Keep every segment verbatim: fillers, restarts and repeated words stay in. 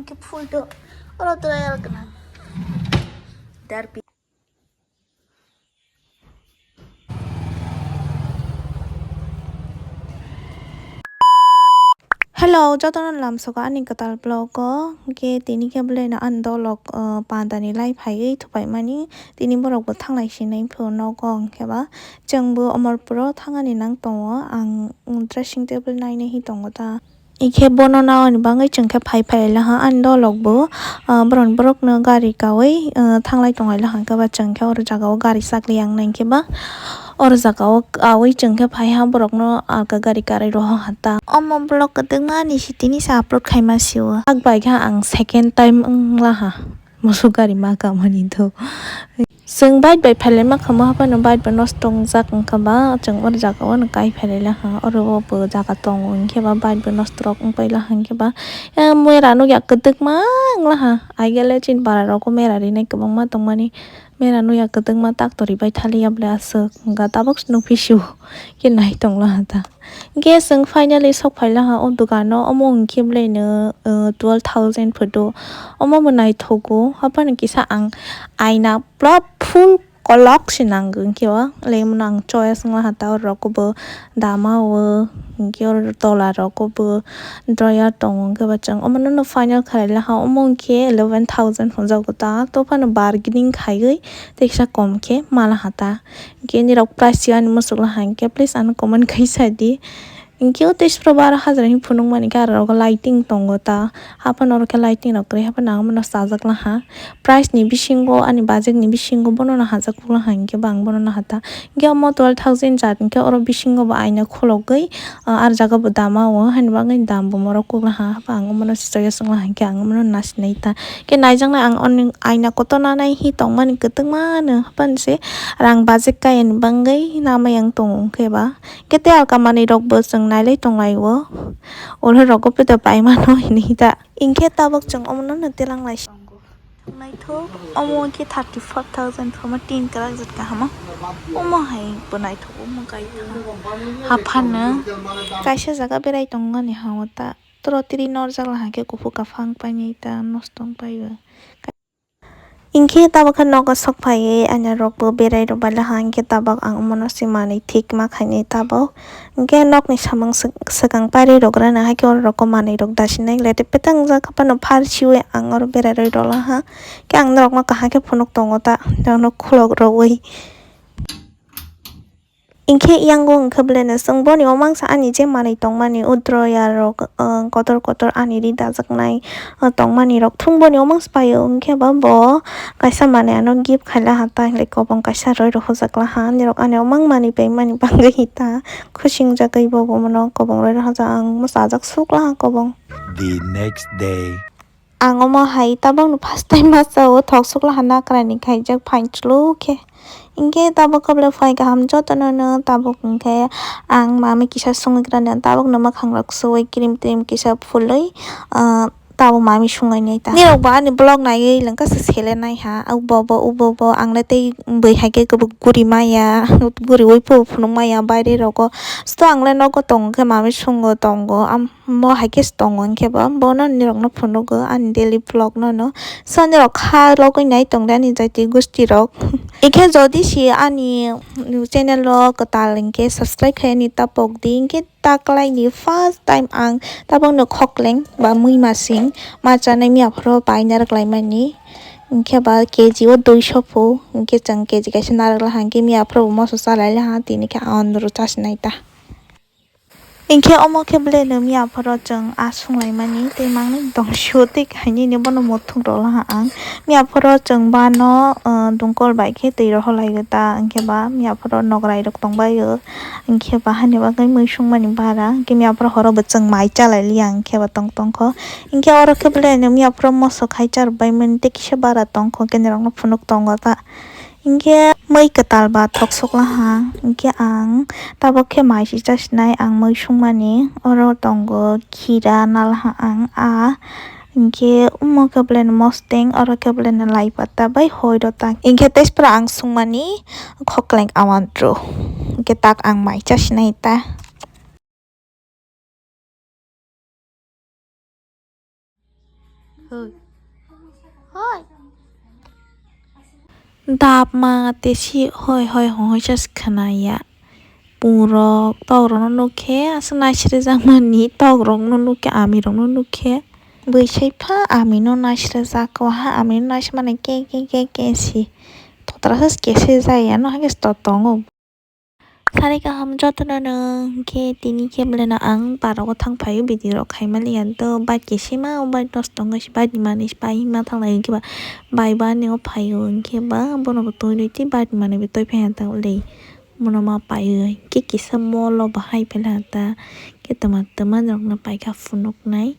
Ke full do. Oro trial kana. Darpi. Hello, jotono lamsogo ani kwtal vlog o. Hwnkhe tini khe belai no ani dolok, uh, pandani lai phaiwi thupaimani. Tini borok bo thanglai sinai pho nogo hwnkhe ba. Chwng bo Amarpuro thangani nang tongo. Ang dressing table nainai hi tongo ta. Ikhe bono naoni bagwi chwng khe phai phai laha ani dolok bo, ah, bohrok borokno gari kaui, ah, thanglai tonglai laha hwnkhe ba chwng khe oro jaga o gari sak liya wngnai hwnkhe ba oro jaga o kaui chwng khe phai ha borokno alka gari karwi roho ha ta. Omo vlog kwtwkma ni sitini se upload khaima sio. Sak bai khe ang second time wng laha. Moso gari ma kamani do. Chwng bike bai phailai ma kha, mo haphano bike bo nosto wngjak wngkha ba, chwng oro jaga o no kai phailai laha, oro o bo jaga tongo hwnkhe ba bike bo nosto rok wngpai laha hwnkhe ba, yang mera nukya kwtwkma wng laha, aigele chini bara rok o mera rinai kwbangma tongmani, mera nukya kwtwkma tak tori bai thaliya ble aswk wngkha tabuk se nukphi sio khe nai tong laha ta. Hwnkhe chwng finally sok phai laha o dogano, omo hwnkhe belaino, uh, twelve thousand photo. Omo bo naithogo, haphano kisa ang aina pura full kolok se nango hwnkhe o, lei mano ang choice wng laha ta, oro rok bo dama o, hwnkhe oro tola rok bo drawer tongo, hwnkhe ba chwng omono no final khlai laha, omo hwnkhe eleven thousand hwnjago ta, to phano bargaining khaiwi teksa kom khe ma laha ta. Hwnkhe nirok price ani muchuk laha hwnkhe please ano comment khai sadi. Hwnkhe o tei sipro baro hajar ni phunukmani khe aro rogo lighting tongo ta. Haphano oro khe lighting rok kwrwi haphano ang bono chajak laha. Price ni bisingo ani budget ni bisingo bono no hajak laha hwnkhe bo ang bono no hata. Hwnkhe omo twelve thousand jat hwnkhe oro bisingo bo aina khulogwi, ah, aro jaga bo dama o haini bagwi dam bo morok kuk laha. Haphang ang bono se choice wng laha hwnkhe ang bono nasinai ta. Khe naijaknai ang oni aina kotor nanai hi tongmani kwtwkma no haphano se rang budget kaya ni bagwi namai ang tongo hwnkhe ba. Kete alka manwi rok bo chwng nailai tonglai o. Oro rogo pete paimano hinwi ta. Hinkhe tabuk chwng omono no tilang lai si. Naithok omo khe thirty four thousand phama tin kwrak jat kahama. Omo hai bo naithok omo kai tha. Haphano kaisa jaga berai tongmani ha o ta. Toro tiri norjak laha khe kuphur kaphang painwi ta nosto wng pai o. Hinkhe tabuk khe nogo sok phaiwi ani rok bo berai rwbaila ha, hinkhe tabuk ang omono se manwi thik ma khainai tabuk. Hinkhe nokni samung swk-, swkang pari rwgrana hai khe oro rok o manwi rok dasinai le tei petang jak phano phar siwi ang oro berai rwi rwla ha. Khe ang norok no kaham khe phunuk tongo ta, norok no khulok rwui. Hinkhe yango wngkha belai no chwng boni o mangsa ani je manwi tongmani o drawer rok, ah, kotor kotor ani ri dajaknai, ah, tongmani rok thung boni o mangsa pai o, hinkhe ba bo kaisa manwi ano gift khaila ha ta hinwi kobong kaisa roi rw hojak la ha nirok ani o mang manwi pai mani bagwi hita khusi wngjagwi bo bono kobong roi rw hojak ang mwchajak suk la ha kobong. The next day. Ang omo hai tabukno first time masa o thok sukla ha nakrani khaijak phain chwlwi khe. Hinkhe tabuk khe belai phai kaham jotono no tabuk hinkhe ang mami kisa sungwi kwrwini tabukno mwkhang rok suwi cream tream kisa phulwi, ah, tabuk mami sungwi nai ta. Nirok bo ani vlog naiwi lengkha se selenai ha, ubo bo ubo bo ang le tei bwihai khe kwbw guri maya, guriwi pho phunuk maya baire rogo. Sto ang le nogo tongo khe mami sungo tongo. Am-, Mo hai khe se tongo hinkhe ba bono nirok no phunugo ani daily vlog no no. So nirok kha logwi nai tong di ani jati gusti rok. Hinkhe jodi se ani channel o kwtal hinkhe subscribe khai ani ta pok di hinkhe ta kwlai ni first time ang tabuk no khokleng ba mui masing ma chanai miya phoro pai narwk lai mani. Hinkhe ba K G o duiso pho hinkhe chwng K G kaisa narwk la hinkhe miya phoro bo moso cha lai la ha tini khe ang o nuro cha sinai ta. Hinkhe omo khe belai no miya phoro chwng aswk lai mani tei mangni tong sio tei kainwi ni bono muthung rw laha ang. Miya phoro chwng bano, uh, dungkol bai khe twi rohor lai o ta hinkhe ba miya phoro nograi rok tong bai o hinkhe ba hani bagwi mui sung mani bara hinkhe miya phoro horo bo chwng mai cha lai li ya hinkhe ba tong tong kho hinkhe oro khe belai no miya phoro moso khai cha rw bai mani tei kisa bara tong kho khe nirok no phunuk tongo ta. Hinkhe mui kwtal ba thok sukla ha, hinkhe ang tabuk khe mai si cha sinai ang mui sungmani, oro tongo khira nal ha ang a, hinkhe omo khe belai no mosteng, oro khe belai no lai pata bai hoi rw ta, hinkhe tei sipra ang sungmani khokleng awantru, hinkhe tak ang mai cha sinai ta. Hoi. Hoi. Dap ma te si hoi hoi hoi hoi just khna ya. Pungrok tokrokno nukhe, aswk naisirjakmani tokrokno nukhe, amirokno nukhe. Bwsai pha amino naisirjak, waha amino naisirmani ke ke ke ke si. Totra se kese jaya no, hake se to tongo. Sari kaham jotono no, hwnkhe tini khe belai no ang park o thang phaio, video rok khaimani ya to bike kesima o bike nosto wngkha se bike ni manwi se pai ma thanglai hwnkhe ba bike bo ani o phaio hwnkhe ba bono bo twi rwi twi bike ni manwi bo twi phaiya ta le. Bono ma paiwi khe kisa mall o bahai phela ta khe twma twma rok no paikha phunuknai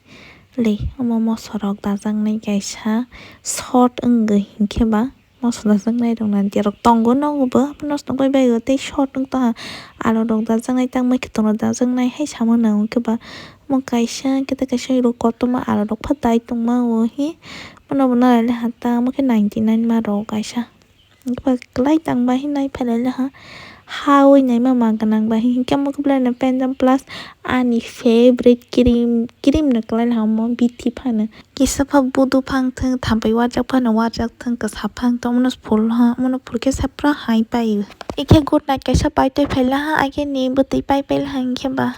le. Omo moso rok dajaknai kaisa short wngwi hinkhe ba moso dajaknai rok na diya rok tongo nogo bo haphano nosto wngwi bai o tei short wng tongha aro rok dajaknai tangma khe tongo dajaknai hai sama nang khe ba omo kaisa khe tei kaisa rok kotorma aro rok pha dai tongma o hi bono bo nai le ha ta omo khe ninety nine ma rok kaisa. Hwnkhe ba kwlai tang bahai nai phailai laha. Ha ui naima ma gwnang bahai. Hwnkhe omo khe belai no pendam plus ani favorite cream, cream no kwlai laha omo bithi phano. Kisa pha budu phang thung, thampai wajak phano wajak thung, kwsa phang thung, omono phul ha, omono phul khe sapra hai pai. Ikhe good night kaisa pai toi phai laha, akhe ni bwtwi pai pai laha hwnkhe ba.